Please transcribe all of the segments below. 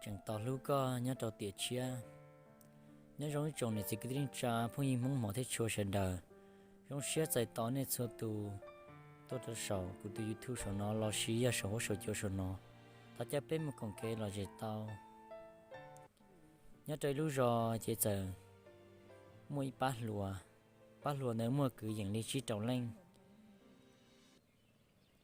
tseem tos hlub koj nyob rau tiam tshiab. Nyob zoo ib tsoom niam txiv kwv tij neej tsa phooj ywg Hmoob hmov thiab tshua sawv daws. Zoo siab txais tos nej txhua tus tuaj rau saum kuv tus YouTube saum no los sis yog saum huab saum cua saum no. Thov caw peb mus koom kev lom zem tau. Nyob rau ib lub zos ces txawm muaj ib pab hluas, pab hluas ntawd muaj kwv yees li tsib rau leej.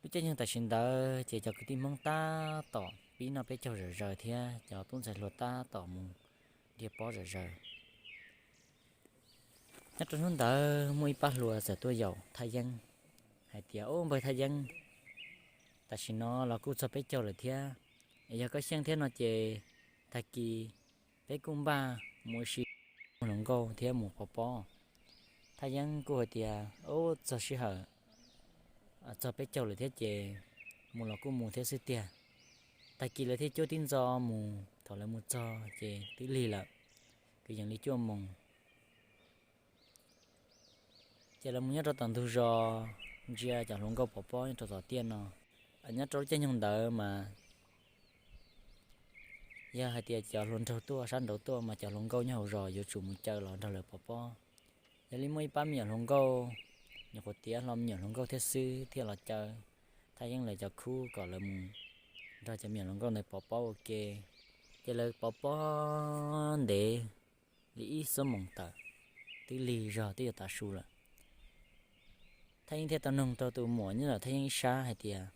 Lub caij nyoog tam sim ntawd ces cov kwv tij Hmoob tab tom pib noj peb caug zom zaws thiab cov tub ntxhais hluas tab tom mus dhia pob zom zaws. Nyob rau hnub ntawd muaj ib pab hluas txawm tuaj yaum Thaj Yeeb hais tias, Ub, npawg Thaj Yeeb, tam sim no los kuj txog peb caug lawm thiab, es yog koj xyeej thiab no ces tag kis peb kuj npaj mus ua si mus hluas nkauj thiab mus pov pob. Thaj Yeeb kuj hais tias, Ub, txog sij hawm txog peb caug lawm thiab ces mus los kuj mus thiab xwb tiag. Tag kis lawv thiaj cuab tib ntxo mus, thaum lawv mus txog ces twb lig lawm, kwv yees li cuaj moos. Ces lawv mus nyob rau tom ntug zos, ntsia cov hluas nkauj pov pob nyob rau tom tiaj no. Nyob rau lub caij nyoog ntawd mas yog hais tias cov hluas nraug tuaj sab nraud tuaj mas cov hluas nkauj nyob hauv zos yuav tsum mus caw los nrog lawv pov pob. Yog li muaj ib pab me nyuam hluas nkauj, nyuam qhuav tiav hlo me nyuam hluas nkauj thiab xwb thiaj los caw Thaj Yeeb lawv cov khub kom lawv mus nrog cov me nyuam hluas nkauj ntawd pov pob ua ke. Ces lawv pov pob ntev li ib xuab moos tawm, twb lig zog twb yuav tav su lawm. Thaj Yeeb thiaj tau noog rau tus muam nyob ntawm Thaj Yeeb ib sab hais tias,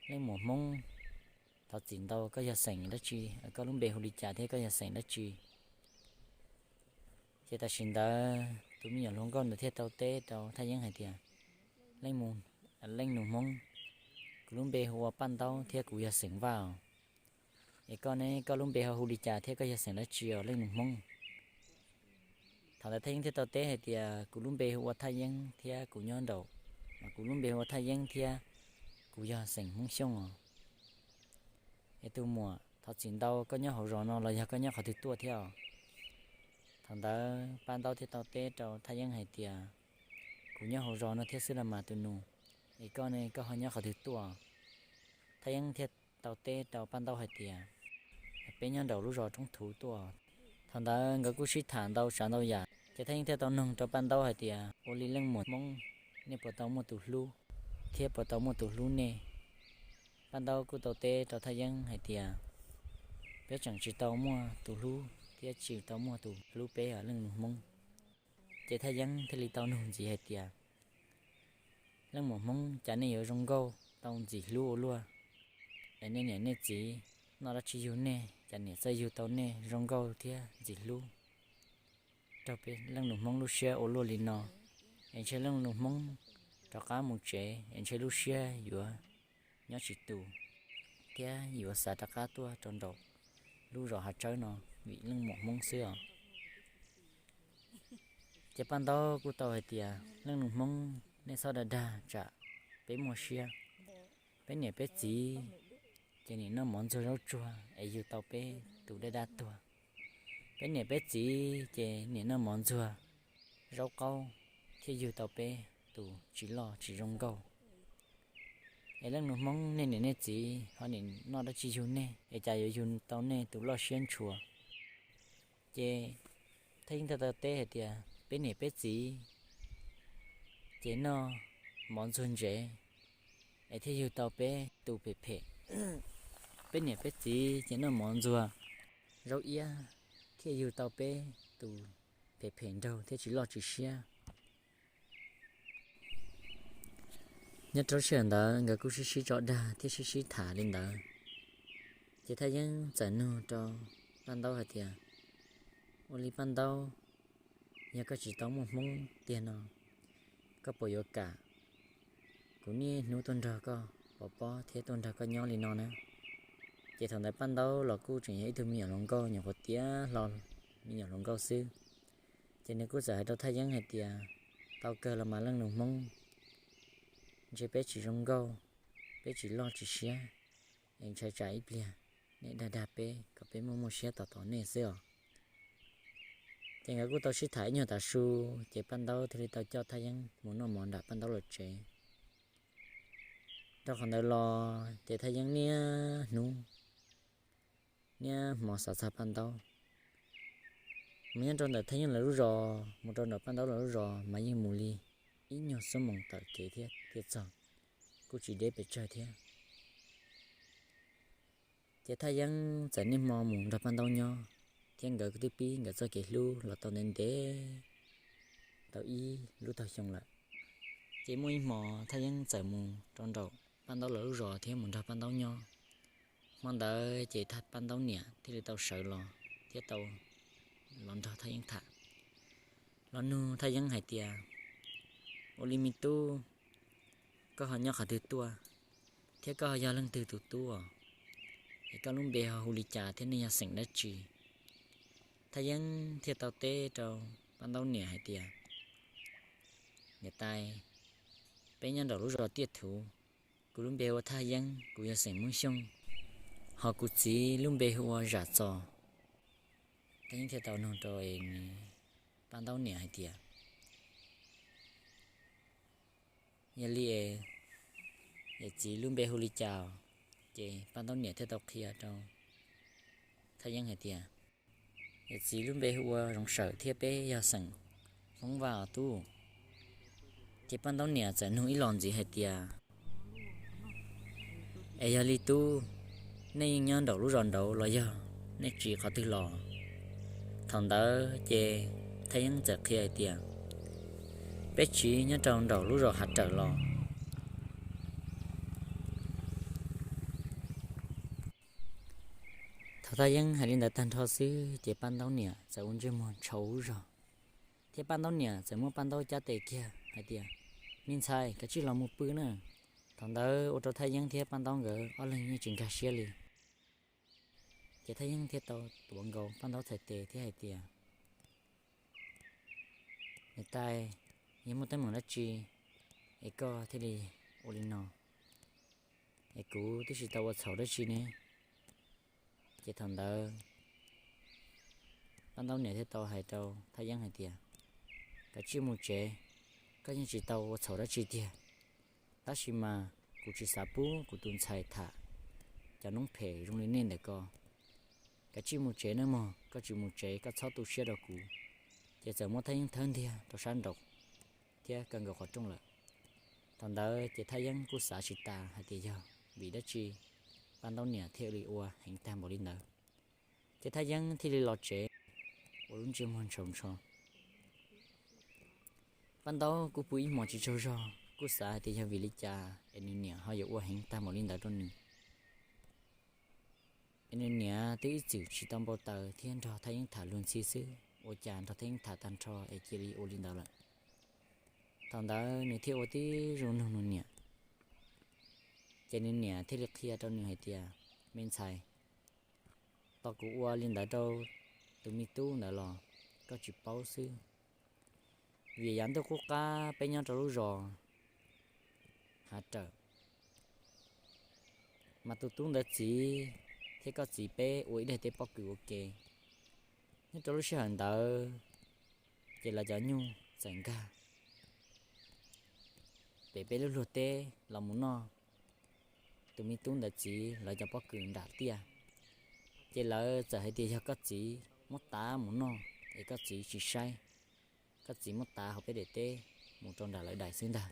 Leej muam Hmoob, thov txim ntau, koj yog xeem dab tsi? Koj lub npe hu li cas thiab koj yog xeem dab tsi? Ces tam sim ntawd tus me nyuam hluas nkauj ntawd thiaj tau teb rau Thaj Yeeb hais tias, Leej nus Hmoob, kuv lub npe hu ua Paj Ntaub thiab kuv yog xeem Vaj os. Es koj ne, koj lub npe ho hu li cas thiab koj yog xeem dab tsi os leej nus Hmoob? Thaum ntawd Thaj Yeeb thiaj tau teb hais tias, Kuv lub npe hu ua Thaj Yeeb thiab kuv nyob nraum, kuv lub npe hu ua Thaj Yeeb thiab kuv yog xeem Hmoob Xyooj os. Es tus muam, thov txim ntau, koj nyob hauv zos no los yog koj nyob qhov twg tuaj thiab os? Thaum ntawd Paj Ntaub thiaj tau teb rau Thaj Yeeb hais tias, Kuv nyob hauv zos no thiab xwb los mas tus nus. Es koj ne, koj ho nyob qhov twg tuaj? Thaj Yeeb thiaj tau teb rau Paj Ntaub hais tias, Peb nyob nraum lub zos Roob Thuv tuaj. Thaum ntawd nkawd kuj sib tham ntau tsav ntau yam, ces Thaj Yeeb thiaj tau noog rau Paj Ntaub hais tias, Ua li leej muam Hmoob, nej puas tau muaj tus hlub thiab puas tau muaj tus hlub nej? Paj Ntaub kuj tau teb rau Thaj Yeeb hais tias, Peb tseem tsis tau muaj tus hlub thiab tsis tau muaj tus hlub peb os leej nus Hmoob. Ces Thaj Yeeb thiaj li tau nug ntxiv hais tias, Leej muam Hmoob, cas nej yuav zoo nkauj tau ntxim hlub ua luaj? Es nej niam nej txiv noj dab tsi yug nej, cas niam txawj yug tau nej zoo nkauj thiab ntxim hlub raug peb leej nus Hmoob lub siab ua luaj li no? Es ntshe leej nus Hmoob rov qab mus tsev, es ntshe lub siab yuav nyob tsis tus thiab yuav xav rov qab tuaj rau nraum lub zos Hav Tsawb no vim leej muam Hmoob xwb os. Ces Paj Ntaub kuj tau hais tias, Leej nus Hmoob, nej txhob dag dag tsam peb muaj siab. Peb niam peb txiv ces nim noj mov ntxuag zaub tsuag es yug tau peb tus daj daj tuag. Peb niam peb txiv ces nim noj mov ntxuag zaub qaub thiaj yug tau peb tus tsis loj tsis zoo nkauj. Es leej nus Hmoob, nej niam nej txiv ho nim noj dab tsi yug nej es cas yuav yug tau nej tus loj siab ntshua? Ces Thaj Yeeb thiaj tau teb hais tias, Peb niam peb txiv ces noj mov ntxuag ntsev es thiaj yug tau peb tus phem phem. Peb niam peb txiv ces noj mov ntxuag zaub iab thiaj yug tau peb tus phem phem nraug thiab tsis loj tsis siab. Nyob rau lub sij hawm ntawd nkawd kuj sib sib tso dag thiab sib sib tham li ntawd. Ces Thaj Yeeb txawm nug rau Paj Ntaub hais tias, Ua li Paj Ntaub, yog koj tsis tau muaj Hmoob tiag no, koj puas yuav kam kuv niaj hnub tuaj nrog koj pov pob thiab tuaj nrog koj nyob li no na? Ces thaum ntawd Paj Ntaub los kuj tseem yog ib tug me nyuam hluas nkauj nyuam qhuav tiav hlo me nyuam hluas nkauj xwb. Ces nws kuj txawm hais rau Thaj Yeeb hais tias, Tau kawg los mas leej nus Hmoob, ntshe peb tsis zoo nkauj, peb tsis loj tsis siab, es ntshai tsam ib pliag nej dag dag peb kom peb muaj muaj siab tos tos nej xwb os. Ces nkawd kuj tau sib tham ib nyuag tav su, ces Paj Ntaub thiaj li tau coj Thaj Yeeb mus noj mov nram Paj Ntaub lawv tsev. Rau qhov ntawd los ces Thaj Yeeb niaj hnub niaj hmo xav txog Paj Ntaub. Mas nyob rau ntawm Thaj Yeeb lawv lub zos mus rau nram Paj Ntaub lawv lub zos mas yeej mus li ib nyuag xuab moos tawm kev thiab thiaj txog, kuj tsis deb pes tsawg thiab. Ces Thaj Yeeb txawm niaj hmo mus nrog Paj Ntaub nyob, thiab nkawd twb pib nkawd txoj kev hlub los tau ntev ntev tau ib lub tag xyoo lawm. Ces muaj ib hmo Thaj Yeeb txawm mus rau nraum Paj Ntaub lawv lub zos thiab mus nrog Paj Ntaub nyob. Hmo ntawd ces Paj Ntaub niam thiaj li tau sawv los thiab tau los nrog Thaj Yeeb tham, los nug Thaj Yeeb hais tias, Ua li me tub, koj ho nyob qhov twg tuaj, thiab koj ho yog leej twg tus tub os? Es koj lub npe ho hu li cas thiab nej yog xeem dab tsi? Thaj Yeeb thiaj tau teb rau Paj Ntaub niam hais tias, Niam tais, peb nyob nraum lub zos Tiaj Thuv. Kuv lub npe hu ua Thaj Yeeb, kuv yog xeem Hmoob Xyooj, ho kuv txiv lub npe hu ua Zam Txos. Thaj Yeeb thiaj tau nug rau Paj Ntaub niam hais tias, Yog li es yawm txiv lub npe hu li cas? Ces Paj Ntaub niam thiaj tau qhia rau Thaj Yeeb hais tias, Yawm txiv lub npe hu ua Zoov Sawm thiab peb yog xeem Hmoob Vaj os tub. Ces Paj Ntaub niam txawm nug ib los ntxiv hais tias, Es yog li tub, nej yeej nyob nraum lub zos nraud los yog nej tsiv qhov twg los? Thaum ntawd ces Thaj Yeeb txawm qhia hais tias, Peb tsiv nyob rau nraum lub zos Hav Rawm los. Thaum Thaj Yeeb hais li ntawd tag nrho xwb ces Paj Ntaub niam txawm ua ntsej muag ntshau zog, thiab Paj Ntaub niam txawm muab Paj Ntaub cab tes kiag hais tias, Me ntxhais, kav tsij los mus pw na. Thaum ntawd ua rau Thaj Yeeb thiab Paj Ntaub nkawd ob leeg yeej tsis nkag siab li. Ces Thaj Yeeb thiaj tau tuav nkaus Paj Ntaub txhais tes thiab hais tias, Niam tais, yog muaj teeb meem dab tsi es koj thiaj li ua li no? Es kuv twb tsis tau ua txhaum dab tsi ne. Ces thaum ntawd Paj Ntaub niam thiaj tau hais rau Thaj Yeeb hais tias, Kav tsij mus tsev, koj yeej tsis tau ua txhaum dab tsi tiag. Tab sis mas kuv tsis xav pub kuv tus ntxhais tham cov noob phem zoo li nej ntawm ko. Kav tsij mus tsev nawb mog, koj tsis mus tsev koj txhob tu siab rau kuv. Ces txawm muab Thaj Yeeb thawb ntiag rau sab nraud thiab kaw nkaus qhov rooj lawm. Thaum ntawd ces Thaj Yeeb kuj xav tsis tas hais tias yog vim dab tsi Paj Ntaub niam thiaj li ua heev tag npaum li ntawd. Ces Thaj Yeeb thiaj li los tsev ua lub ntsej muag ntshau ntshau. Paj Ntaub kuj pw ib hmos tsis tsaug zog, kuj xav hais tias yog vim li cas es nws niam ho yuav ua heev tag npaum li ntawd rau nws. Es nws niam twb ib txwm tsis tau npau taws thiab nrog Thaj Yeeb tham luag ntxhi xwb, ua cas nrog Thaj Yeeb tham tag nrho es cia li ua li ntawd lawm. Thaum ntawd nws thiaj ua tib zoo nug nws niam. Ces nws niam thiaj li qhia rau nws hais tias, Me ntxhais, tos kuv ua li ntawd rau tus me tub ntawd los koj tsis paub xwb. Vim yav ntuj qub qab peb nyob rau lub zos Hav Rawm, mas tus tub ntawd txiv thiab koj txiv peb ua ib daim teb pob kws ua ke. Nyob rau lub sij hawm ntawd ces lawv cov nyuj txawm nkag pem peb lub luag teb los mus noj tus me tub ntawd txiv lawv cov pob kws nram tiaj. Ces lawv txawm hais tias yog koj txiv muab tav mus noj es koj txiv tsis saib, koj txiv muab tav hauv peb daim teb mus rau nram lawv daim xwb ntag.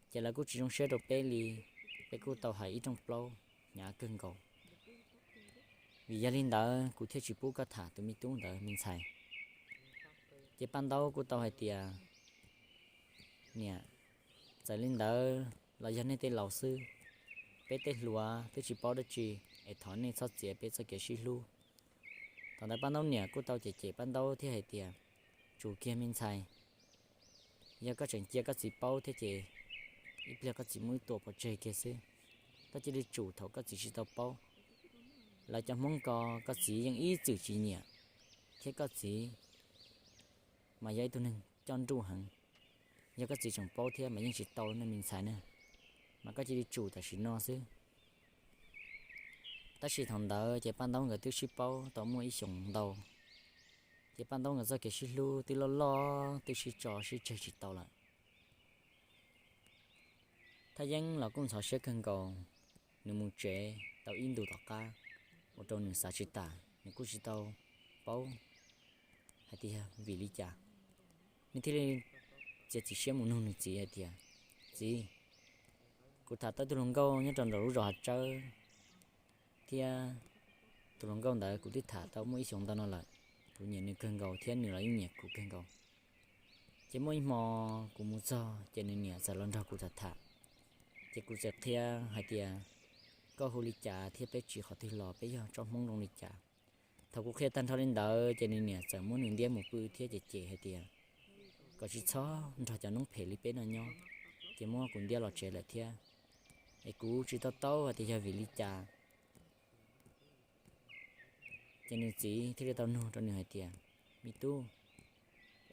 Ces lawv kuj tsis zoo siab rau peb li, peb kuj tau hais ib rooj plaub hnyav kawg nkaus. Vim yog li ntawd kuv thiaj tsis pub koj tham tus me tub ntawd me ntxhais. Ces Paj Ntaub kuj tau hais tias, Niam, txawm li ntawd los yog nej tej laus xwb, peb tej hluas twb tsis paub dab tsi, es thov nej txhob txiav peb txoj kev sib hlub. Thaum ntawd Paj Ntaub niam kuj tau cem cem Paj Ntaub thiab hais tias, Tsum kiag me ntxhais, yog koj tseem cia koj txiv paub thiab ces ib pliag koj txiv muab wb tua pov tseg kiag xwb. Koj cia li tsum thaum koj txiv tsis tau paub. Lawv cov Hmoob ko koj txiv yeej ib txwm tsis nyiam, thiab koj txiv mas yog ib tug neeg coj nruj heev. Yog koj txiv tseem paub thiab mas yeej tsis tau ne me ntxhais ne, mas koj cia li tsum tam sim no xwb. Tab sis thaum ntawd ces Paj Ntaub nkawd twb sib paub tau muaj ib xyoos ntau, ces Paj Ntaub nkawd txoj kev sib hlub twb loj loj twb sib tso sib tseg tsis tau lawm. Thaj Yeeb los kuj ntxhov siab kawg nkaus, nws mus tsev tau ib ntus tom qab, ua rau nws xav tsis tas, nws kuj tsis tau paub hais tias yog vim li cas. Nws thiaj li txiav txim siab mus nug nws txiv hais tias, Txiv, kuv tham tau tus hluas nkauj nyob rau nraum lub zos Hav Tsawb, thiab tus hluas nkauj ntawd kuv twb tham tau muaj ib xyoos ntau no lawm. Kuv nyiam nws kawg nkaus thiab nws los yeej nyiam kuv kawg nkaus. Ces muaj ib hmo kuv mus txog ces nws niam txawm los nrog kuv tham tham. Ces kuv txawm qhia hais tias, Koj hu li cas thiab peb tsiv qhov twg los, peb yog tsob Hmoob zoo li cas? Thaum kuv qhia tag nrho li ntawd ces nws niam txawm muab nws ntiab mus pw thiab cem cem hais tias, Koj tsis txhob nrog cov noob phem li peb no nyob, ces muab kuv ntiab los tsev lawm thiab. Es kuv tsis tau taub hais tias yog vim li cas. Ces nws txiv thiaj li tau nug rau nws hais tias, Me tub,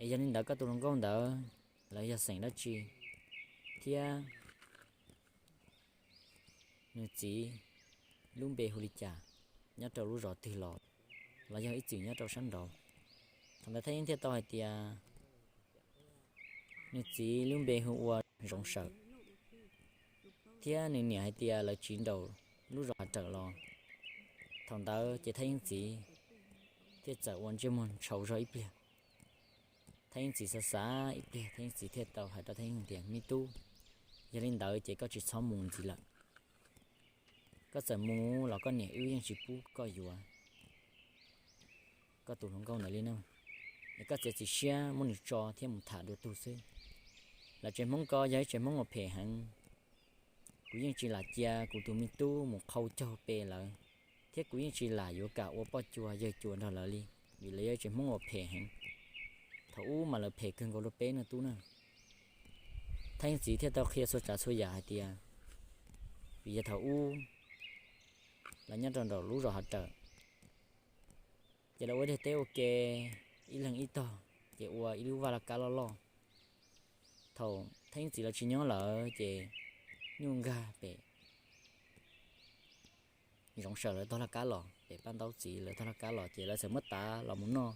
es yog li ntawd koj tus hluas nkauj ntawd lawv yog xeem dab tsi, thiab nws txiv lub npe hu li cas, nyob rau lub zos twg los, los yog ib txwm nyob rau sab nraud? Thaum ntawd Thaj Yeeb thiaj tau hais tias nws txiv lub npe hu ua Zoov Sawm, thiab nws niam hais tias lawv tsiv nraum lub zos Hav Rawm los. Thaum ntawd ces Thaj Yeeb txiv thiaj txawm ua ntsej muag ntshau zog ib pliag. Thaj Yeeb txiv xav xav ib pliag, Thaj Yeeb txiv thiaj tau hais rau Thaj Yeeb tias, Me tub, yog li ntawd ces koj tsis txhob mus ntxiv lawm. Koj txawm mus los koj niam wb yeej tsis pub koj yuav koj tus hluas nkauj ntawd li no. Es koj txiav txim siab muab nws tso thiab mus tham dua tug xwb. Lawv tsev Hmoob ko yog ib tsev Hmoob uas phem heev. Kuv yeej tsis lam cia kuv tus me tub mus qhau caug pe lawv, thiab kuv yeej tsis lam yuav kam ua poj cua yawg cua nrog lawv li, vim lawv yog ib tsev Hmoob uas phem heev. Thaum ub mas lawv phem kawg nkaus rau peb no tub na. Thaj Yeeb txiv thiaj tau qhia txhua tsav txhua yam hais tias, vim yog thaum ub lawv nyob rau nraum lub zos Hav Rawm, ces lawv ua dej teb ua ke, ib leeg ib tog, ces ua ib lub vaj laj kab loj loj. Thaum Thaj Yeeb txiv lawv tsis nyob lawm ces nyuj nkag pem Zoov Sawm lawv tog laj kab los, pem Paj Ntaub txiv lawv tog laj kab los, ces lawv txawm muab tav los mus noj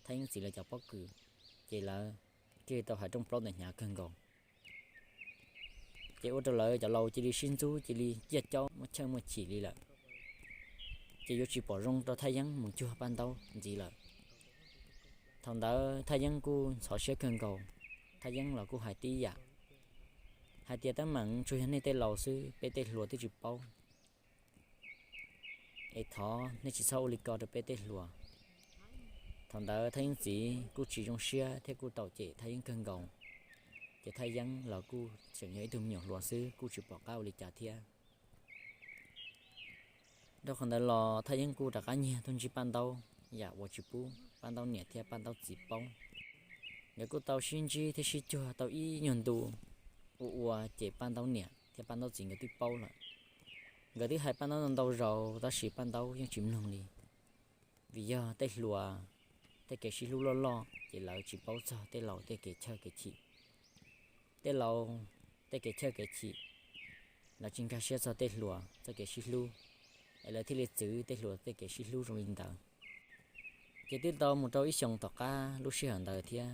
Thaj Yeeb txiv lawv cov pob kws, ces lawv thiaj li tau hais rooj plaub ntawm hnyav kawg nkaus. Ces ua rau lawv cov laus cia li sib ntxub, cia li ciaj caub muaj cheej muaj chim li lawm, ces yuav tsis pom zoo rau Thaj Yeeb mus cuag Paj Ntaub ntxiv lawm. Thaum ntawd Thaj Yeeb kuj ntxhov siab kawg nkaus, Thaj Yeeb los kuj hais tib yam, hais tias, Teeb meem tsuas yog nej tej laus xwb, peb tej hluas twb tsis paub, es thov nej tsis txhob ua li ko rau peb tej hluas. Thaum ntawd Thaj Yeeb txiv kuj tsis zoo siab thiab kuj tau cem Thaj Yeeb kawg nkaus, ces Thaj Yeeb los kuj tseem yog ib tug me nyuam hluas xwb, kuj tsis pom qab ua li cas thiab. Rau qhov ntawd los Thaj Yeeb kuj rov qab nyiag tuaj ntsib Paj Ntaub, yam uas tsis pub Paj Ntaub niam thiab Paj Ntaub txiv paub. Nkawd kuj tau sib ntsib thiab sib cuag tau ib nyuag ntu, ua ua ces Paj Ntaub niam thiab Paj Ntaub txiv nkawd twb paub lawm. Nkawd twb hais Paj Ntaub ntau zaus tab sis Paj Ntaub yeej tsis mloog li, vim yog tej hluas tej kev sib hlub loj loj ces lawv tsis paub txog tej laus tej kev chawj kev chim. Tej laus tej kev chawj kev chim, lawv tsis nkag siab txog tej hluas txoj kev sib hlub, es lawv thiaj li txwv tej hluas tej kev sib hlub zoo li ntawd. Ces twb tau mus rau ib xyoos tom qab lub sij hawm ntawd thiab,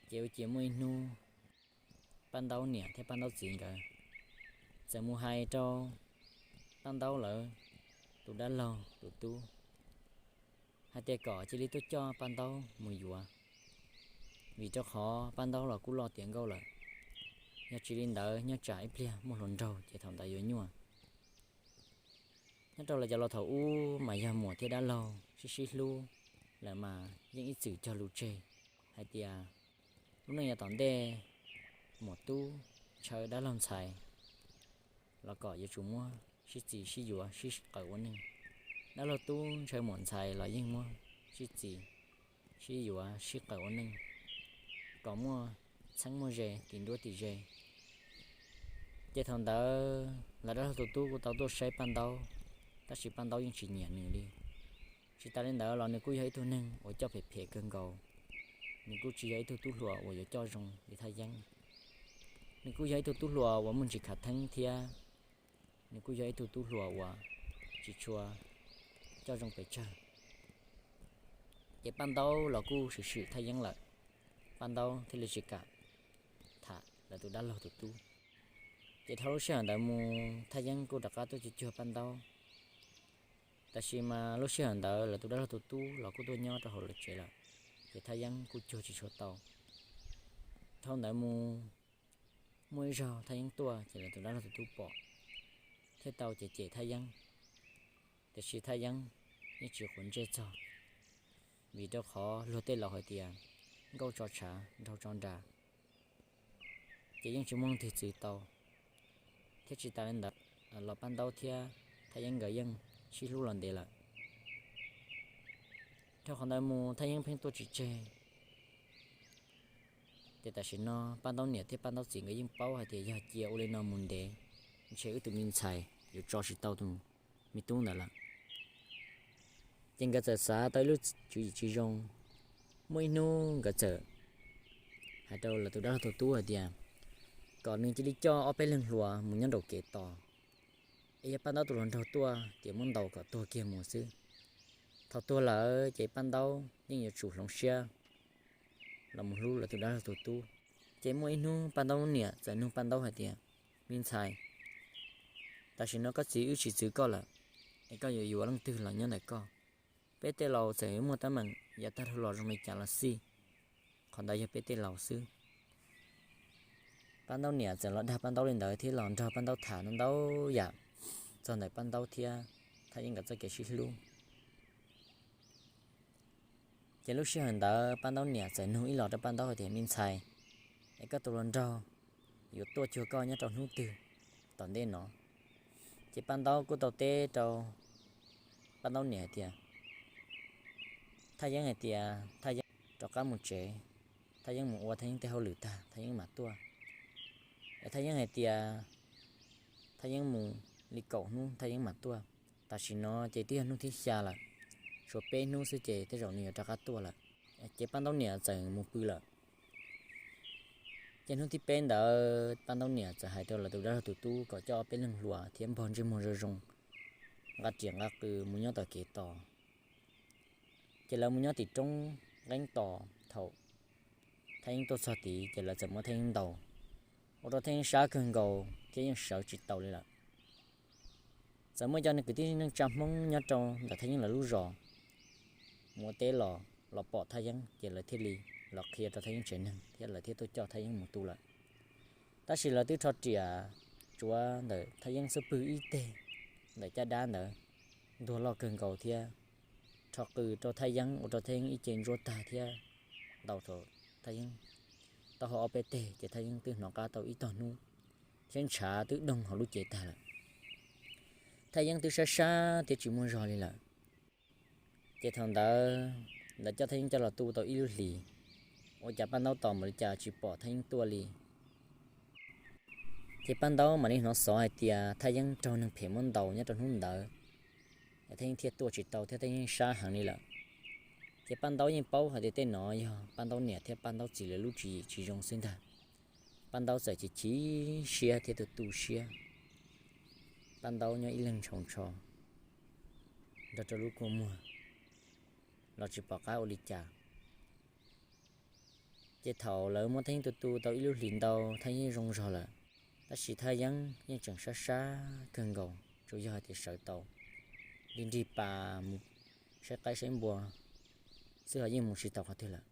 ces ua ciav muaj ib hnub Paj Ntaub niam thiab Paj Ntaub txiv nkawd txawm mus hais rau Paj Ntaub lawv tus dab laug tus tub hais tias kom cia li tuaj coj Paj Ntaub mus yuav, vim rau qhov Paj Ntaub los kuj loj tiav nkauj lawm. Yog tsis li ntawd nyob tsam ib pliag muaj hluas nraug ces thaum ntawd yuav nyuaj. Nyob rau lawv cov laus thaum ub mas yog muam thiab dab laug sib sib hlub lawm mas yeej ib txwm cog lus tseg hais tias lub neej yav tom ntej muam tub ntshaw dab laug ntxhais los kom yuav tsum muab sib txis sib yuav sib qawm ua neej. Dab laug tub ntshaw muam ntxhais los yeej muab sib txis sib yuav sib qawm ua neej kom muaj txheeb muaj ze, tim nruab tim ze. Ces thaum ntawd lawv dab laug tus tub kuj tau tuaj saib Paj Ntaub, tab sis Paj Ntaub yeej tsis nyiam nws li. Tsis tas li ntawd los nws kuj yog ib tug neeg uas coj phem phem kawg nkaus. Nws kuj tsis yog ib tug tub hluas uas yuav coj zoo li Thaj Yeeb. Nws kuj yog ib tug tub hluas uas muaj ntsis khav theeb thiab nws kuj yog ib tug tub hluas uas tsis tshua coj zoo pes tsawg. Ces Paj Ntaub los kuj swm swm Thaj Yeeb lawm, Paj Ntaub thiaj li tsis kam tham lawv tus dab laug tus tub. Ces dhau lub sij hawm ntawd mus Thaj Yeeb kuj rov qab tuaj cuag cuag Paj Ntaub. Tab sis mas lub sij hawm ntawd lawv tus dab laug tus tub los kuj tuaj nyob rau hauv lawv tsev lawm, ces Thaj Yeeb kuj cuag tsis tshua tau. Dhau ntawd mus, muaj ib zaug Thaj Yeeb tuaj ces lawv tus dab laug tus tub pom, thiaj tau cem cem Thaj Yeeb. Tiam sis Thaj Yeeb yeej tsis quav ntsej txog, vim rau qhov luag tej laus hais tias nkauj tso tshav nraug tso nra, ces yeej tsis muaj leej twg txwv tau. Thiab tsis tas li ntawd los Paj Ntaub thiab Thaj Yeeb nkawd yeej sib hlub los ntev lawm. Dhau qhov ntawd mus Thaj Yeeb pheej tuaj tsis tseg. Ces tam sim no Paj Ntaub niam thiab Paj Ntaub txiv nkawd yeej paub hais tias yog cia ua li no mus ntev, ntshe wb tus me ntxhais yuav tso tsis tau tus me tub ntawd lawm. Ces nkawd txawm xav tau ib lub tswv yim tsis zoo. Muaj ib hnub nkawd txawm hais rau lawv tus dab laug tus tub hais tias kom nws cia li coj ob peb leeg hluas mus nyob nraum kev tos, es yog Paj Ntaub tus hluas nraug tuaj ces muab ntaus kom tuag kiag mus xwb. Thaum tuag lawm ces Paj Ntaub yeej yuav tsum hloov siab los mus hlub lawv tus dab laug tus tub. Ces muaj ib hnub Paj Ntaub niam txawm nug Paj Ntaub hais tias, me ntxhais, tam sim no koj txiv wb tsis txwv koj lawm, es koj yuav yuav leej twg los nyob ntawm koj? Peb tej laus txawm yuav muaj teeb meem yav tag dhau los zoo li cas los xij, qhov ntawd yog peb tej laus xwb. Paj Ntaub niam txawm los dag Paj Ntaub li ntawd thiab los nrog Paj Ntaub tham ntau ntau yam txog ntawm Paj Ntaub thiab Thaj Yeeb nkawd txoj kev sib hlub. Ces lub sij hawm ntawd Paj Ntaub niam txawm nug ib los rau Paj Ntaub hais tias, me ntxhais, es koj tus hluas nraug yuav tuaj cuag koj nyob rau hnub twg tom ntej no? Ces Paj Ntaub kuj tau teb rau Paj Ntaub niam hais tias, Thaj Yeeb hais tias Thaj Yeeb rov qab mus tsev, Thaj Yeeb mus ua Thaj Yeeb tej hauj lwm tag Thaj Yeeb mam tuaj. Es Thaj Yeeb hais tias Thaj Yeeb mus li kaum hnub Thaj Yeeb mam tuaj. Tam sim no ces twb yog hnub thib xya lawm, tshuav peb hnub xwb ces tej zaum nws yuav rov qab tuaj lawm. Ces Paj Ntaub niam txawm mus pw lawm. Ces hnub thib peb ntawd Paj Ntaub niam txawm hais rau lawv tus dab laug tus tub kom coj ob peb leeg hluas thiab npog ntsej muag zoo zoo, nqa riam nqa qws mus nyob tom kev tos. Ces lawv mus nyob tim roob nqeeb tos. Thaum Thaj Yeeb tuaj txog tid ces lawv txawm muab Thaj Yeeb ntaus, ua rau Thaj Yeeb sab kawg nkaus thiab yeej sawv tsis tau li lawm. Txawm muaj cov kwv tij neej tsa Hmoob nyob rau ntawm Thaj Yeeb lawv lub zos mus ua teb los, los pom Thaj Yeeb ces lawv thiaj li los qhia rau Thaj Yeeb tsev neeg thiab lawv thiaj tuaj coj Thaj Yeeb mus tu lawm. Tab sis lawv twb rho riam tsuav ntawm Thaj Yeeb xub pwg ib teg ntawm caj dab ntawd ntuag loj kawg nkaus thiab rho qws rau Thaj Yeeb ua rau Thaj Yeeb ib ce ntsuab tag thiab ntaus rau Thaj Yeeb taub hau ob peb teg ces Thaj Yeeb twb hnov qab tau ib tog hnub thiab ntshav twb doog hauv lub cev tag lawm. Thaj Yeeb twb sab sab thiab tsis muaj zog li lawm. Ces thaum ntawd lawv coj Thaj Yeeb coj los tu tau ib lub hlis, ua cas Paj Ntaub tos npaum li cas tsis pom Thaj Yeeb tuaj li. Ces Paj Ntaub mam li hnov xov hais tias Thaj Yeeb raug neeg phem muab ntaus nyob rau hnub ntawd, es Thaj Yeeb thiaj tuaj tsis tau thiab Thaj Yeeb sab heev li lawm. Ces Paj Ntaub yeej paub hais tias tej no yog Paj Ntaub niam thiab Paj Ntaub txiv lawv lub tswv yim tsis zoo xwb ntag. Paj Ntaub txawm chim chim siab thiab tu tu siab. Paj Ntaub nyob ib leeg ntshaus ntsho nrog rau lub kua muag los tsis pom qab ua li cas. Ces thaum lawv muab Thaj Yeeb tu tu tau ib lub hlis ntau Thaj Yeeb zoo zog lawm, tab sis Thaj Yeeb yeej tseem sab sab kawg nkaus, tsuas yog hais tias sawv tau li nrig pas mus saib qaib saib npua xwb ho yeej mus tsis tau qhov twg lawm.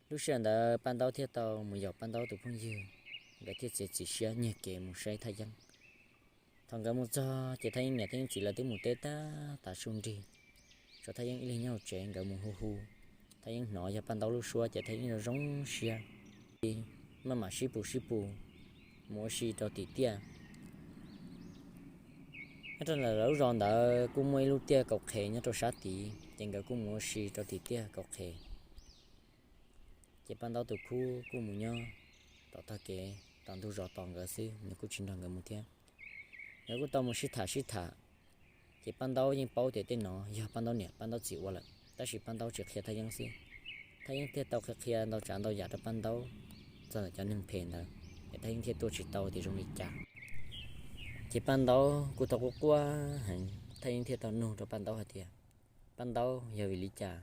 Lub sij hawm ntawd Paj Ntaub thiaj tau mus yaum Paj Ntaub tus phooj ywg, nkawd thiaj txiav txim siab nyiag kev mus saib Thaj Yeeb. Thaum nkawd mus txog ces Thaj Yeeb niam Thaj Yeeb txiv lawv twb mus teb tag tav su nrig, tshuav Thaj Yeeb ib leeg nyob hauv tsev. Nkawd mus hu hu, Thaj Yeeb hnov yog Paj Ntaub lub suab ces Thaj Yeeb zoo zoo siab, maj mam sib pus sib pus mus ua si rau tim tiaj. Nyob rau ntawm lawv lub zos ntawd kuj muaj ib lub tiaj kaum qhe nyob rau sab tid, ces nkawd kuj mus ua si rau tim tiaj kaum qhe. Ces Paj Ntaub tus khub kuj mus nyob tom tog kev tom ntug zos tos nkawd xwb, nws kuj tsis nrog nkawd mus thiab. Nkawd kuj tau mus sib tham sib tham, ces Paj Ntaub yeej paub tias tej no yog Paj Ntaub niam Paj Ntaub txiv ua lawm, tab sis Paj Ntaub tsis qhia Thaj Yeeb xwb. Thaj Yeeb thiaj tau qhia qhia ntau tsav ntau yam rau Paj Ntaub txog ntawm cov neeg phem ntawd, es Thaj Yeeb thiaj tuaj tsis tau tias zoo li cas. Ces Paj Ntaub kuj tau quaj quaj heev, Thaj Yeeb thiaj tau nug rau Paj Ntaub hais tias, Paj Ntaub, yog vim li cas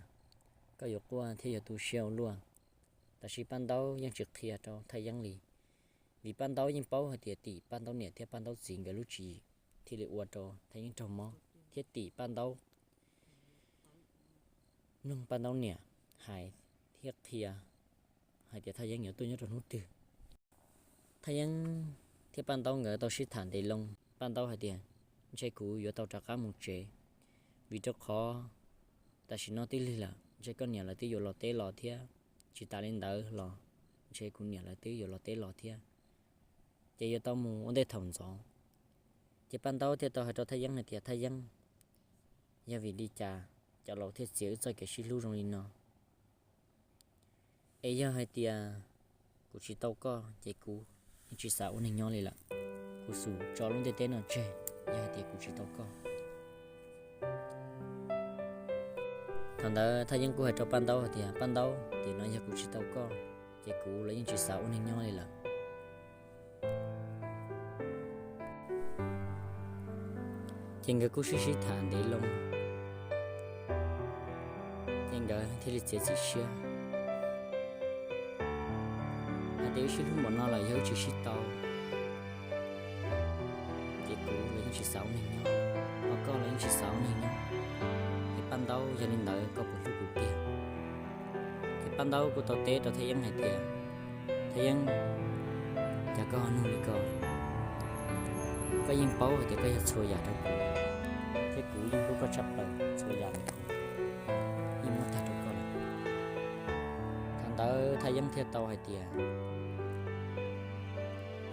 koj yuav quaj thiab yuav tu siab ua luaj? Tab sis Paj Ntaub yeej tsis qhia rau Thaj Yeeb li, vim Paj Ntaub yeej paub hais tias tim Paj Ntaub niam thiab Paj Ntaub txiv nkawd lub tswv yim thiaj li ua rau Thaj Yeeb raug mob, thiab tim Paj Ntaub mloog Paj Ntaub niam hais thiab qhia hais tias Thaj Yeeb yuav tuaj nyob rau hnub twg. Thaj Yeeb thiab Paj Ntaub nkawd tau sib tham ntev loo, Paj Ntaub hais tias, ntshe kuv yuav tau rov qab mus tsev, vim rau qhov tam sim no twb lig lawm, ntshe koj niam lawv twb yuav los teb los thiab, tsis tas li ntawd los ntshe kuv niam lawv twb yuav los teb los thiab, ces yuav tau mus ua ntej thaum ntxov. Ces Paj Ntaub thiaj tau hais rau Thaj Yeeb hais tias, Thaj Yeeb, yog vim li cas cov laus thiaj txiav wb txoj kev sib hlub zoo li no? Es yog hais tias kuv tsis tau koj ces kuv yeej tsis xav ua neeg nyob li lawm. Kuv xum tso lub ntiaj teb no tseg yog hais tias kuv tsis tau koj. Thaum ntawd Thaj Yeeb kuj hais rau Paj Ntaub hais tias, Paj Ntaub, tiam no yog kuv tsis tau koj ces kuv los yeej tsis xav ua neeg nyob li lawm. Ces nkawd kuj sib sib tham ntev loo, ces nkawd thiaj li txiav txim siab hais tias, wb sib hlub npaum no lawm, yog wb tsis sib tau ces kuv los yeej tsis xav ua neeg nyob, ho koj los yeej tsis xav ua neeg nyob. Es Paj Ntaub, yog li ntawd koj puas hlub kuv tiag? Ces Paj Ntaub kuj tau teb rau Thaj Yeeb hais tias, Thaj Yeeb, cas koj ho nug li ko? Koj yeej paub hais tias koj yog txhua yam rau kuv, thiab kuv yeej hlub koj tshaj plaws, txhua yam los kuv yeej muab tag rau koj lawm. Thaum ntawd Thaj Yeeb thiaj tau hais tias,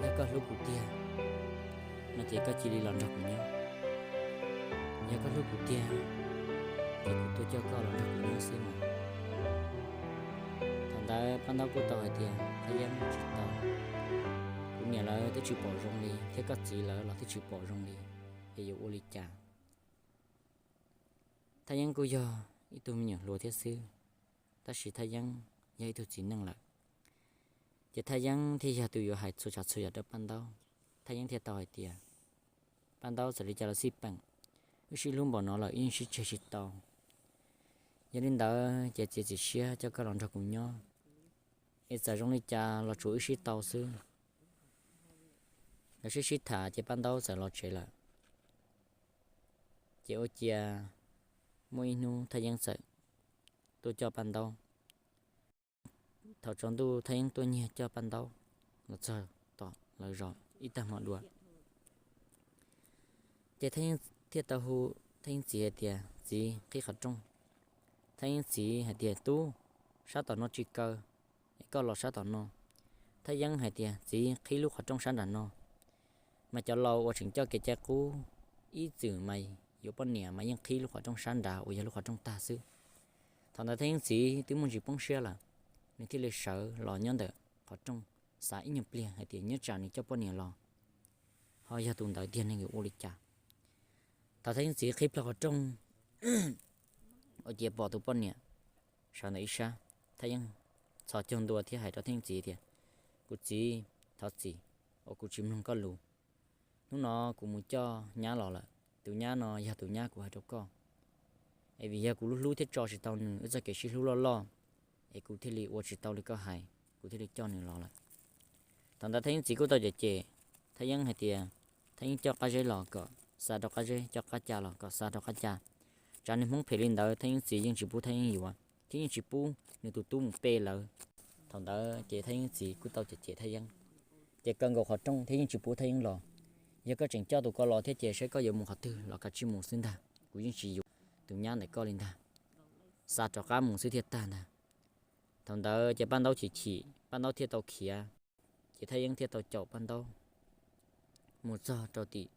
yog koj hlub kuv tiag no ces koj cia li los nrog kuv nyob. Yog koj hlub kuv tiag ces kuv tuaj coj koj los nrog kuv nyob xwb mas. Thaum ntawd Paj Ntaub kuj tau hais tias, Thaj Yeeb, tsis tau, kuv niam lawv twb tsis pom zoo li thiab koj txiv lawv los twb tsis pom zoo li, es yuav ua li cas? Thaj Yeeb kuj yog ib tug me nyuam hluas thiab xwb, tab sis Thaj Yeeb yog ib tug txiv neej lawm. Ces Thaj Yeeb thiaj yog tus yuav hais txhua tsav txhua yam rau Paj Ntaub. Thaj Yeeb thiaj tau hais tias, Paj Ntaub, txawm li cas los xij peem, wb sib hlub npaum no lawm wb yeej sib tseg tsis tau. Yog li ntawd ces txiav txim siab coj koj los nrog kuv nyob, es txawm zoo li cas los tsuav wb sib tau xwb. Nkawd sib sib tham ces Paj Ntaub txawm los tsev lawm. Ces ua ciav muaj ib hnub Thaj Yeeb txawm tuaj coj Paj Ntaub. Thaum tsaus ntuj Thaj Yeeb tuaj nyiag coj Paj Ntaub los txog tom lawv zos ib tag hmo dua, ces Thaj Yeeb thiaj tau hu Thaj Yeeb txiv hais tias, Txiv, qhib qhov rooj. Thaj Yeeb txiv hais tias, Tub, sab tom no tsis kaw, es koj los sab tom no. Thaj Yeeb hais tias, Txiv, qhib lub qhov rooj sab nram no. Mas cov laus uas tseem coj kev cai qub ib txwm mas yuav poj niam mas yeej qhib lub qhov rooj sab nrad uas yog lub qhov rooj tag xwb. Thaum ntawd Thaj Yeeb txiv twb muaj ntsis poob siab lawm, nws thiaj li sawv los nyob ntawm qhov rooj, xav ib nyuag pliag hais tias nyob tsam nws coj poj niam los ho yog tus ntawd tiag neeg yuav ua li cas. Thaum Thaj Yeeb txiv qhib plho qhov rooj, ua ciav pom tus poj niam sawv ntawm ib sab. Thaj Yeeb txhos caug ntua thiab hais rau Thaj Yeeb txiv tias, Kuv txiv, thov txim uas kuv tsis mloog koj lus. Hnub no kuv mus coj nyab los lawm, tus nyab no yog tus nyab kuv hais rau koj. Es vim yog kuv hlub hlub thiab tso tsis tau nws, wb txoj kev sib hlub loj loj, es kuv thiaj li ua tsis tau li koj hais, kuv thiaj li coj nws los lawm. Thaum ntawd Thaj Yeeb txiv kuj tau cem cem Thaj Yeeb hais tias, Thaj Yeeb coj qab zeb los kom xa rau qab zeb, coj qab ca los kom xa rau qab ca. Tsam nws hmoob phem li ntawd Thaj Yeeb txiv yeej tsis pub Thaj Yeeb yuav thiab yeej tsis pub nws tus tub mus pe lawv. Thaum ntawd ces Thaj Yeeb txiv kuj tau cem cem Thaj Yeeb, ces kaw nkaus qhov rooj thiab yeej tsis pub Thaj Yeeb los. Yog koj tseem coj tus ko los thiab ces saib koj yuav mus qhov twg los kav tsij mus xwb ntag, kuv yeej tsis yuav tus nyab ntawm koj li ntag. Xa rov qab mus xwb thiaj tag ntag. Thaum ntawd ces Paj Ntaub chim chim, Paj Ntaub thiaj tau khiav, ces Thaj Yeeb thiaj tau caum Paj Ntaub mus txog rau tim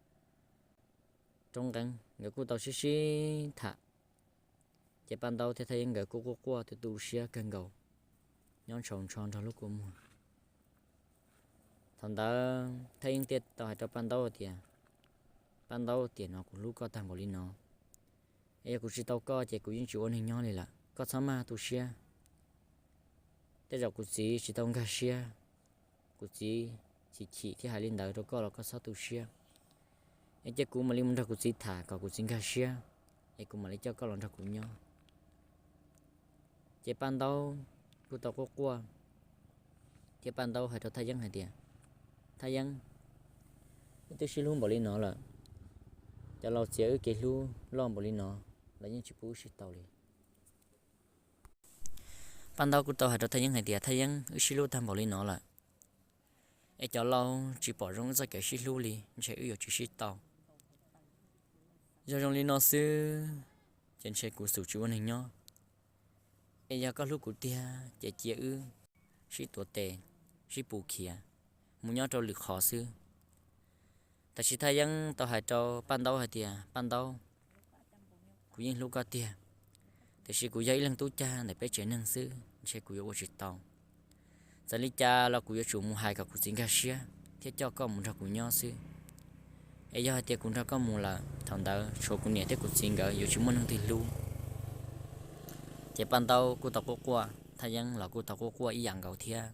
roob nqeeb, nkawd kuj tau sib sib tham. Ces Paj Ntaub thiab Thaj Yeeb nkawd kuj quaj quaj tu tu siab kawg nkaus, nyob ntshaus ntsho nrog lub kua muag. Thaum ntawd Thaj Yeeb thiaj tau hais rau Paj Ntaub tias, Paj Ntaub, tiam no kuv hlub koj tag npaum li no, es yog kuv tsis tau koj ces kuv yeej tsis ua neeg nyob li lawm, koj txhob maj tu siab. Tej zaum kuv txiv tsis tau nkag siab, kuv txiv chim chim thiab hais li ntawd rau koj los koj txhob tu siab. Es cia kuv mam li mus nrog kuv txiv tham kom kuv txiv nkag siab, es kuv mam li coj koj los nrog kuv nyob. Ces Paj Ntaub kuj tau quaj quaj, thiab Paj Ntaub hais rau Thaj Yeeb hais tias, Thaj Yeeb, wb twb sib hlub npaum li no lawm, cov laus txiav wb kev hlub loj npaum li no los yeej tsis pub wb sib tau li. Paj Ntaub kuj tau hais rau Thaj Yeeb hais tias, Thaj Yeeb, wb sib hlub tag npaum li no lawm, es cov laus tsis pom zoo wb txoj kev sib hlub li, ntshe wb yuav tsis sib tau. Yog zoo li no xwb, ces ntshe kuv xum tsis ua neeg nyob. Es yog koj hlub kuv tiag ces cia wb sib tuav tes, sib pus khiav mus nyob rau lwm qhov xwb. Tab sis Thaj Yeeb tau hais rau Paj Ntaub hais tias, Paj Ntaub, kuv yeej hlub koj tiag, tiam sis kuv yog ib leeg tub cag ntawm peb tsev neeg xwb, ntshe kuv yuav ua tsis tau. Txawm li cas los kuv yuav tsum mus hais kom kuv txiv nkag siab thiab coj koj mus nrog kuv nyob xwb. Es yog hais tias kuv nrog koj mus lawm, thaum ntawd tshuav kuv niam thiab kuv txiv nkawd yuav tsis muaj neeg twg hlub. Ces Paj Ntaub kuj tau quaj quaj, Thaj Yeeb los kuj tau quaj quaj ib yam nkaus thiab.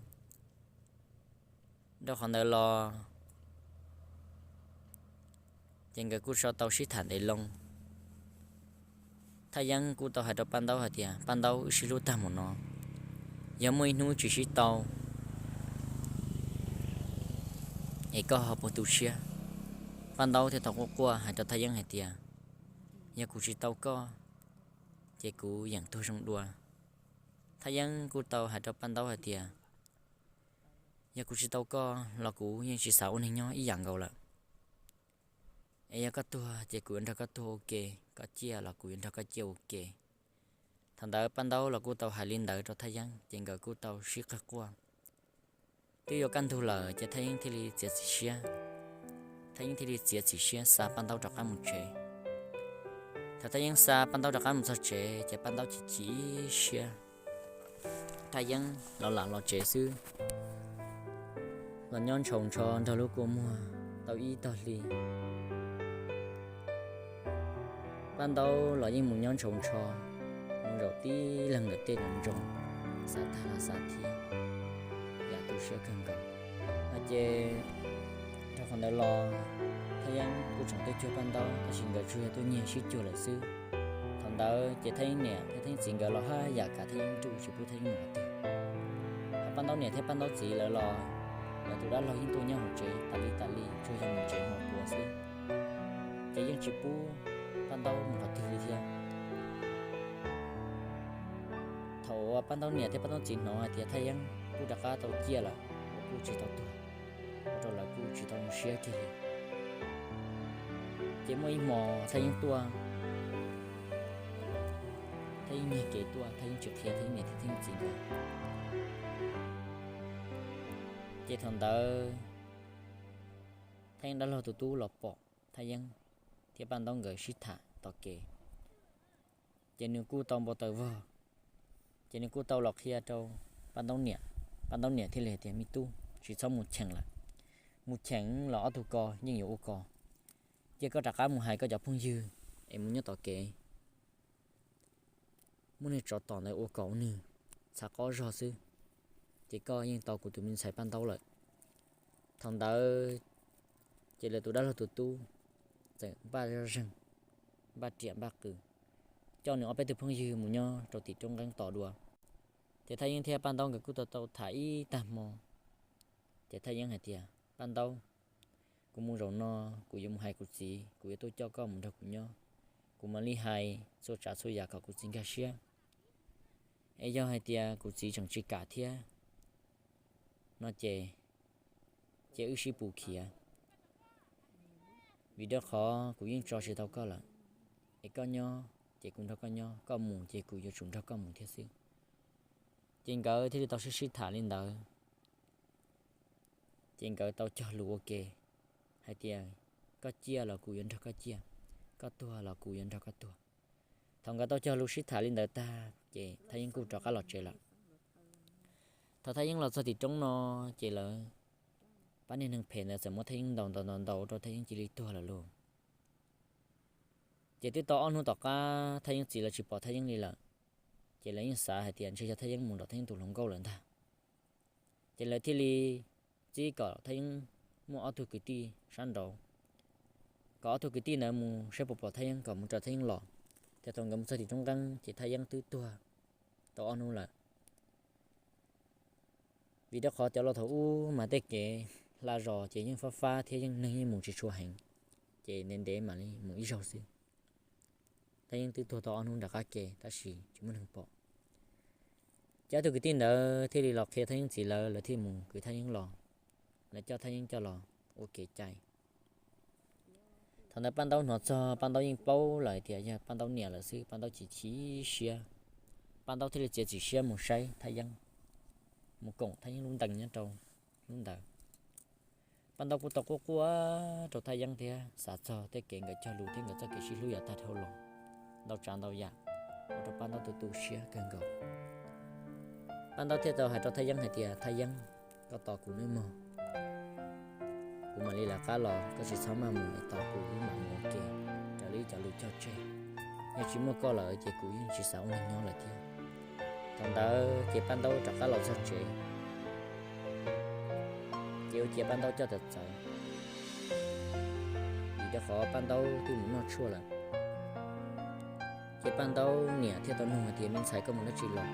Rau qhov ntawd los ces nkawd kuj so tau sib tham ntev loo. Thaj Yeeb kuj tau hais rau Paj Ntaub hais tias, Paj Ntaub, wb sib hlub tag mus no, yog muaj ib hnub tsis sib tau es koj ho puas tu siab? Paj Ntaub thiaj tau quaj quaj hais rau Thaj Yeeb hais tias, Yog kuv tsis tau koj, ces kuv yeem tuag zoo dua. Thaj Yeeb kuj tau hais rau Paj Ntaub hais tias, Yog kuv tsis tau koj los kuv yeej tsis xav ua neeg nyob ib yam nkaus lawm. Es yog koj tuag ces kuv yuav nrog koj tuag ua ke, koj ciaj los kuv yuav nrog koj ciaj ua ke. Thaum ntawd Paj Ntaub los kuj tau hais li ntawd rau Thaj Yeeb, ces nkawd kuj tau sib qawg quaj. Twb yuav kaj ntug lawm ces Thaj Yeeb thiaj li txiav txim siab. Thaj Yeeb thiaj li txiav txim siab xa Paj Ntaub rov qab mus tsev. Thaum Thaj Yeeb xa Paj Ntaub rov qab mus txog tsev ces Paj Ntaub chim chim siab. Thaj Yeeb los lam los tsev xwb, los nyob ntshaus ntsho nrog lub kua muag tau ib tog hli. Paj Ntaub los yeej mus nyob ntshaus ntsho, mus zaum tib leeg ntawm tej nov ntsoos, xav tag los xav thiab, yam tu siab kawg nkaus. No ces rau qhov ntawd los Thaj Yeeb kuj tseem tuaj cuag Paj Ntaub, tab sis nkawd tsuas yog tuaj nyiag sib cuag lawm xwb. Thaum ntawd ces Thaj Yeeb niam thiab Thaj Yeeb txiv nkawd los haj yam kav Thaj Yeeb nruj tsis pub Thaj Yeeb mus qhov twg. Hos Paj Ntaub niam thiab Paj Ntaub txiv lawv los, lawv tus dab laug yeej tuaj nyob hauv tsev tas li tas li, tsuas yog mus tsev hmo puav xwb, ces yeej tsis pub Paj Ntaub mus qhov twg li thiab. Thaum uas Paj Ntaub niam thiab Paj Ntaub txiv hnov hais tias Thaj Yeeb kuj rov qab tau ciaj lawm, kuj tsis tau tuag, ua rau lawv kuj tsis tau zoo siab kiag li. Ces muaj ib hmo Thaj Yeeb tuaj, Thaj Yeeb nyiag kev tuaj, Thaj Yeeb tsis qhia Thaj Yeeb niam thiab Thaj Yeeb txiv nkawd. Ces thaum ntawd Thaj Yeeb dab laug tus tub los pom Thaj Yeeb thiab Paj Ntaub nkawd sib tham tom kev, ces nws kuj tau npau taws vog, ces nws kuj tau los qhia rau Paj Ntaub niam. Paj Ntaub niam thiaj li hais tias, Me tub, tsis txhob mus cheem lawm. Mus cheem los ob tug ko yeej yuav ua ko. Cia koj rov qab mus hais koj cov phooj ywg es mus nyob tom kev, muab niag tsov tom ntawd ua kom ua nws txhav qob zog xwb, ces koj yeej tau kuv tus me ntxhais Paj Ntaub lawm. Thaum ntawd ces lawv tus dab laug tus tub txawm npaj zoj zeeg, npaj riam npaj qws, coj nws ob peb tug phooj ywg mus nyob rau tim roob nqeeb tos dua. Ces Thaj Yeeb thiab Paj Ntaub nkawd kuj tau tau tham ib tag hmo. Ces Thaj Yeeb hais tias, Paj Ntaub, kuv mus zaum no, kuv yuav mus hais kuv txiv, kuv yuav tuaj coj koj mus nrog kuv nyob, kuv mam li hais txhua tsav txhua yam kom kuv txiv nkag siab. Es yog hais tias kuv txiv tseem tsis kam thiab no ces, ces wb sib pus khiav, vim rau qhov kuv yeej tso tsis tau koj lawm. Es koj nyob ces kuv nrog koj nyob, koj mus ces kuv yuav tsum nrog koj mus thiab xwb. Ces nkawd thiaj li tau sib sib tham li ntawd. Ces nkawd tau cog lus ua ke hais tias, Koj ciaj los kuv yuav nrog koj ciaj, koj tuag los kuv yuav nrog koj tuag. Thaum nkawd tau cog lus sib tham li ntawd tag ces Thaj Yeeb kuj rov qab los tsev lawm. Thaum Thaj Yeeb los txog tim roob no, ces lawv pab niag neeg phem ntawd txawm muab Thaj Yeeb ntaus ntaus ntaus ntaus rau Thaj Yeeb cia li tuag lawm lauj. Ces twb tau ob hnub tom qab Thaj Yeeb txiv lawv tsis pom Thaj Yeeb li lawm, ces lawv yeej xav hais tias ntshe yog Thaj Yeeb mus nram Thaj Yeeb tus hluas nkauj lawm ntag. Ces lawv thiaj li txib kom Thaj Yeeb muaj ob tug kwv tij sab nraud, kom ob tug kwv tij ntawd mus saib puas pom Thaj Yeeb kom mus raws Thaj Yeeb los. Ces thaum nkawd mus txog tim roob nqeeb ces Thaj Yeeb twb tuag tau ob hnub lawm. Vim rau qhov cov laus thaum ub mas tej kev hla zos ces yeej fab fab thiab yeej neeg yeej mus tsis tshua heev, ces ntev ntev mam li mus ib zaug xwb. Thaj Yeeb twb tuag tau ob hnub nram qab ke tab sis tsis muaj neeg pom. Ces ob tug kwv tij ntawd thiaj li los qhia Thaj Yeeb txiv lawv, lawv thiaj mus kwv Thaj Yeeb los, lawv coj Thaj Yeeb coj los ua kev cai. Thaum ntawd Paj Ntaub hnov txog, Paj Ntaub yeej paub lawm tias yog Paj Ntaub niam lawm xwb, Paj Ntaub chim chim siab. Paj Ntaub thiaj li txiav txim siab mus saib Thaj Yeeb, mus koom Thaj Yeeb lub ntees nyob rau lub ntawd. Paj Ntaub kuj tau quaj quaj rau Thaj Yeeb thiab xav txog tej kev nkawd cog lus thiab nkawd txoj kev sib hlub yav tag dhau los ntau tsav ntau yam, ua rau Paj Ntaub tu tu siab kawg nkaus. Paj Ntaub thiaj tau hais rau Thaj Yeeb hais tias, Thaj Yeeb, koj tos kuv nawb mog, kuv mam li lawv qab los, koj tsis txhob maj mus, tos kuv wb mam mus ua ke raws li cov lus cog tseg. Yog tsis muaj koj lawm ces kuv yeej tsis xav ua neeg nyob lawm thiab. Thaum ntawd ces Paj Ntaub rov qab los txog tsev, ces ua cia Paj Ntaub coj tawm txawv, vim rau qhov Paj Ntaub twb mus noj tshuaj lawm. Ces Paj Ntaub niam thiaj tau nug hais tias, Me ntxhais, koj mus dab tsi los?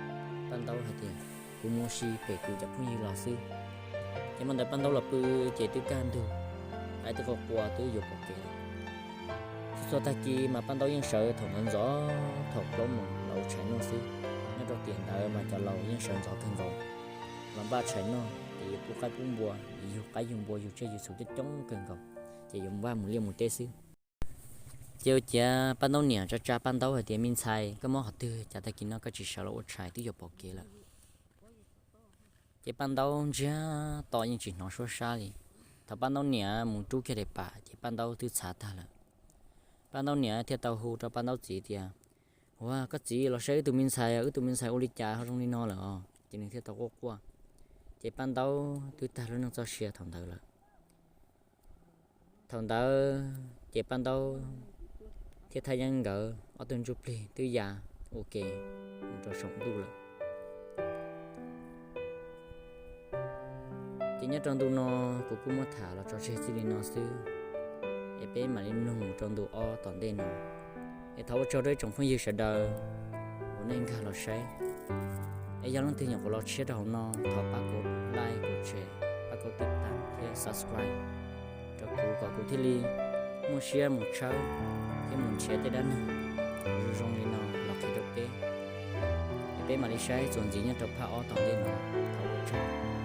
Paj Ntaub hais tias, Kuv mus ua si pem kuv cov phooj ywg los xwb. Ces hmo ntawd Paj Ntaub los pw, ces twb kaj ntug, twb qua qua twb yuav pom kev lawm. Txhua txhua tag kis mas Paj Ntaub yeej sawv thaum ntxov ntxov, thaum plaub moos los ua tshais noj xwb. Nyob rau tiam ntawd mas cov laus yeej sawv ntxov kawg nkaus los npaj tshais noj, ces yuav pub qaib pub npua, yug qaib yug npua yug tsiaj yug txhu coob coob kawg nkaus, ces yuav npaj mus liaj mus teb xwb. Ces ua ciav Paj Ntaub niam tsa tsa Paj Ntaub hais tias, Me ntxhais, koj mob qhov twg cas tag kis no koj tsis sawv los ua tshais twb yuav pom kev lawm? Ces Paj Ntaub ntsiag to yeej tsis hnov suab sab li. Thaum Paj Ntaub niam mus rub kiag daim pam ces Paj Ntaub twb txhav tag lawm. Paj Ntaub niam thiaj tau hu rau Paj Ntaub txiv tias, Ua, koj txiv, los saib wb tus me ntxhais, wb tus me ntxhais ua li cas ho zoo li no lawm os? Ces nws thiaj tau quaj quaj. Ces Paj Ntaub twb tag lub neej txoj sia thaum ntawd lawm. Thaum ntawd ces Paj Ntaub thiab Thaj Yeeb nkawd ob tug ntsuj plig twb ya ua ke mus rau saum ntuj lawm. Ces nyob rau ntu no kuv kuj muab tham los tso tseg txij li no xwb, es peb mam li mloog mus rau ntu ob tom ntej no. Es thov ua tsaug rau ib tsoom phooj ywg sawv daws uas nej nkag los saib. Es yog leej twg nyuam qhuav los tshiab rau hauv no, thov pab kuv like, kuv share, pab kuv tib tam thiab subscribe rau kuv kom kuv thiaj li muaj siab mus tshawb thiab mus nrhiav tej dab neeg zoo zoo li no los qhia rau peb. Es peb mam li saib txuas ntxiv nyob rau phaj ob tom ntej no. Thov ua tsaug.